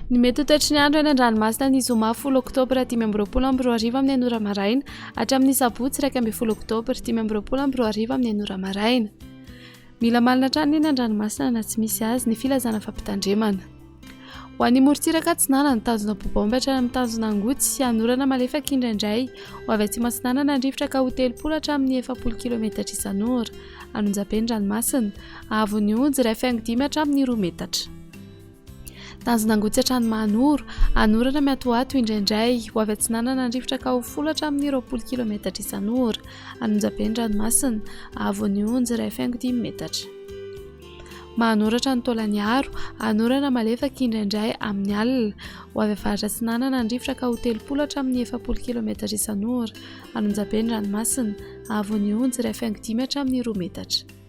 Ny mety ho toetry ny andro eny an-dranomasina ny zoma folo oktobra 2025 amin'ny enina ora maraina hatramin'ny sabotsy 11 oktobra 2025 amin'ny enina ora maraina. Mila malina hatrany eny an-dranomasina na tsy misy azy ny filazana fampitandremana. Ho an'ny morontsiraka atsinanana, tanjona Bobombe hatrany amin'ny tanjona Angotsy, hanorana malefaka indraindray. Ho avy atsimo atsinanana ny rivotra ka ho 30 hatramin'ny 40 kilometatra isan'ora. An'Onjabe ny ranomasina. Haavon'ny onjy, 1,5 hatramin'ny 2 metatra. Tanjona Angotsy hatrany Mahanoro, hanorana miatoato indraindray. Ho avy atsinanana ny rivotra ka ho folo hatramin'ny 20 kilometatra isan'ora. An'Onjabe ny ranomasina, haavon'ny onjy 1,5 metatra. Mahanoro hatrany Taolagnaro, hanorana malefaka indraindray amin'ny alina. Ho avy avaratra atsinanana ny rivotra ka ho 30 hatramin'ny 40 kilometatra isan'ora. An'Onjabe ny ranomasina, haavon'ny onjy 1,5 hatramin'ny 2 metatra.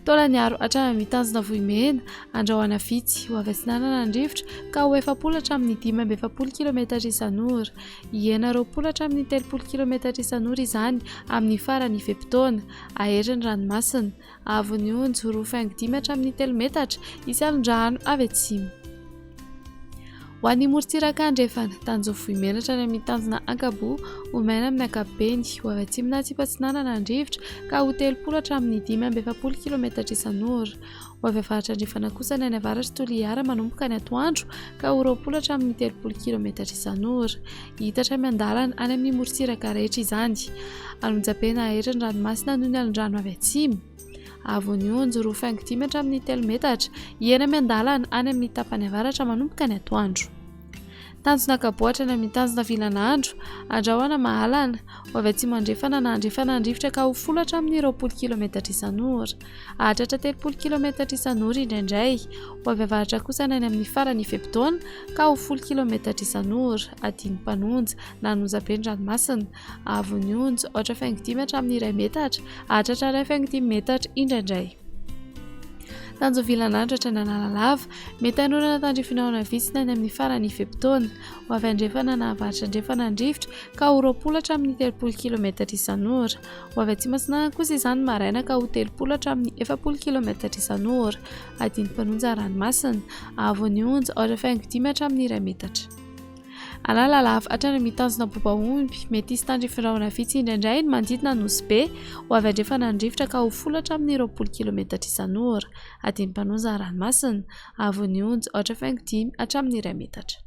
Taolagnaro hatrany amin'ny tanjona Vohimena, andrahona vitsy ho avy atsinanana ny rivotra ka ho 40 hatramin'ny 45 kilometatra isan'ora. Hihena 20 hatramin'ny 30 kilometatra isan'ora izany amin'ny faran'ny fe-potoana. Hahery ny ranomasina. Haavon'ny onjy 2,5 hatramin'ny 3 metatra, hisy alon-drano avy atsimo. Ho an'ny morontsiraka andrefana, tanjona Vohimena hatrany amin'ny tanjona Ankaboa, ho maina amin'ny ankapobeny, ho avy atsimo na atsimo atsinanana ny rivotra ka ho 30 hatramin'ny 45 kilometatra isan'ora. Ho avy avaratra andrefana kosa ny any avaratr'i Toliara manomboka ny atoandro ka ho 20 hatramin'ny 30 kilometatra isan'ora. Hihitatra miandalana any amin'ny morontsiraka rehetra izany. Anonjabe na hahery ny ranomasina noho ny alondrano avy atsimo. Haavon'ny onjy 2,5 hatramin'ny 3 metatra, hihena miandalana any amin'ny tapany avaratra manomboka ny atoandro. Tanjona Ankaboa hatrany amin'ny tanjona Vilanandro, Andrahona Mahalana, ho avy atsimo andrefana na andrefana ny rivotra ka ho folo hatramin'ny 20 kilometatra isan'ora. Hahatratra 30 kilometatra isan'ora indraindray. Ho avy avaratra kosa ny any amin'ny faran'ny fe-potoana ka ho folo kilometatra isan'ora. Adin'ny Mpanonja na Anonjabe ny ranomasina. Haavon'ny onja, aotra faingo dimy hatramin'ny iray metatra, hahatratra iray faingo dimy metatra indraindray. Tanjo vilanandro hatrany Analalava, mety hanorana tandrify rahona vitsy ny any amin'ny faran'ny fe-potoana. Ho avy andrefana na avaratra andrefana ny rivotra ka ho 20 hatramin'ny 30 kilometatra isan'ora. Ho avy atsimo atsinanana kosa izany maraina ka ho 30 hatramin'ny 40 kilometatra isan'ora. Adin'ny mpanonja ranomasina, haavon'ny onja, aotra faingo dimy hatramin'ny iray metatra. Analalava hatrany amin'ny tanjona Bobaomby, mety hisy tandrifin-drahona vitsy indraindray ny manodidina Nosy Be, ho avy andrefana ny rivotra ka ho folo hatramin'ny 20 kilometatra isan'ora. Adin'ny mpanonja ranomasina, haavon'ny onja, aotra faingo dimy hatramin'ny iray metatra.